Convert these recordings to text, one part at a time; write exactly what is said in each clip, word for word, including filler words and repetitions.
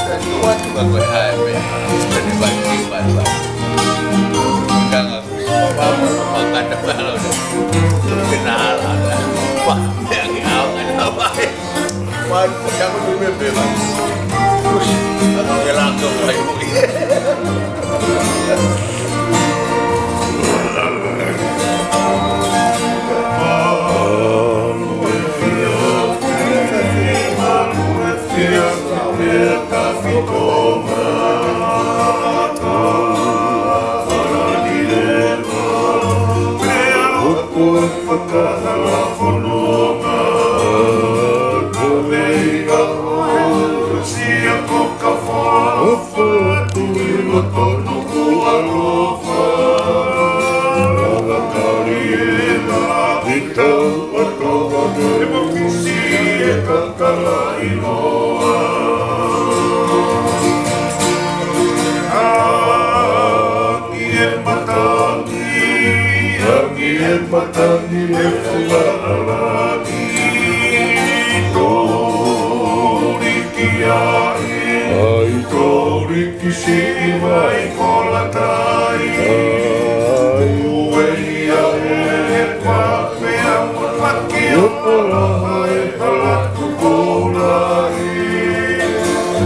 Tuʻa, tuʻa ko e hā e meʻa. Tani vai, tani vai, vai. Kanga kui, papa, papa, kata palo. Kena ala, ala. Wah, meʻa ke au, kata vai. Wah, kata ko tu me pe vai. Kus, kata ke la ko vai mui. Angi e matangi, angi e matangi e fua alani. Tō riki ai, ai tō riki siʻi vai kolatai. Ai. Ue ia e pā pea mamaki o palaha e hala kuko lahi.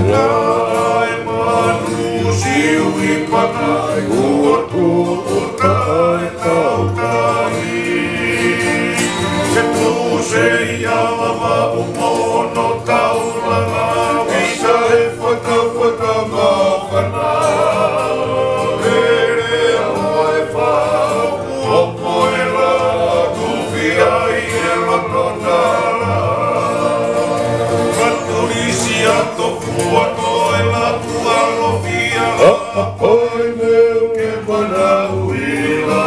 Naʻe manu siu i pana e kuo tuʻuta e tautahi. Ke puse ia Vavaʻu mo hono taulanga, visa e fatafata māfana. Lele aloha e fā, kuo poela, kufi ai e loto nala. Faturisi ato fua toe la kualo fia. Haʻapai meu ke mana uila.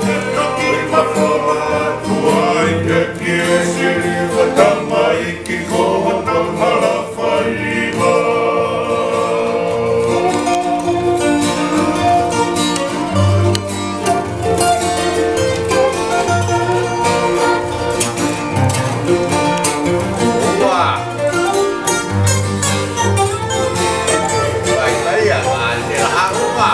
Ke toki mafola atu ai ke kiesili, tamaiki ko hono hala faiva. Ua. Vai, vai, ia, ʻa, te la haʻu ma.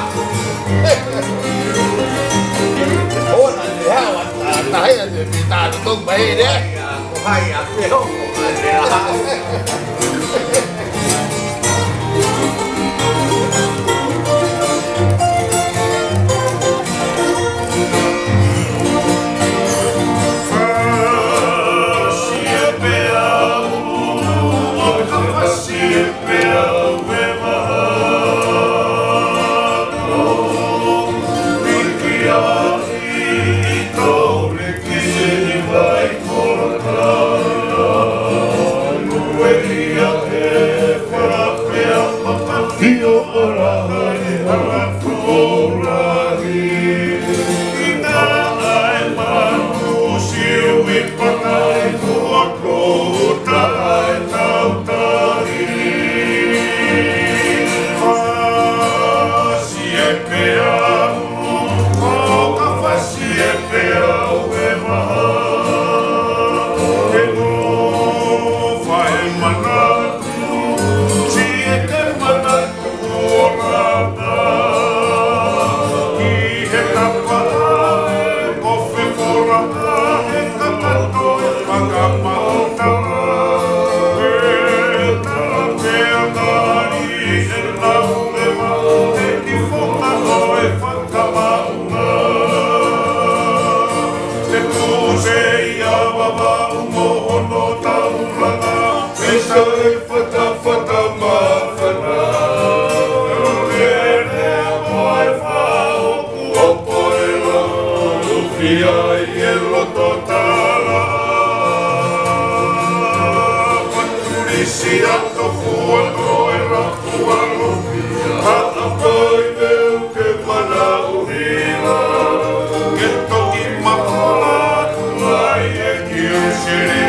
ʻO, na te hawa, na, na, hea, te pita, to, to, vai, ne? Ia, ko hai, a, te ho, ko hai, te la haʻu. Te puse ia Vavaʻu mo hono taulanga, visa e fatafata māfana. Lele aloha e fā, kuo poela, kufi ai e loto tala. Faturisi ato fua toe la kualo fia. Haʻapai meu ke mana uila. Ke toki mafola atu ai e kiesili,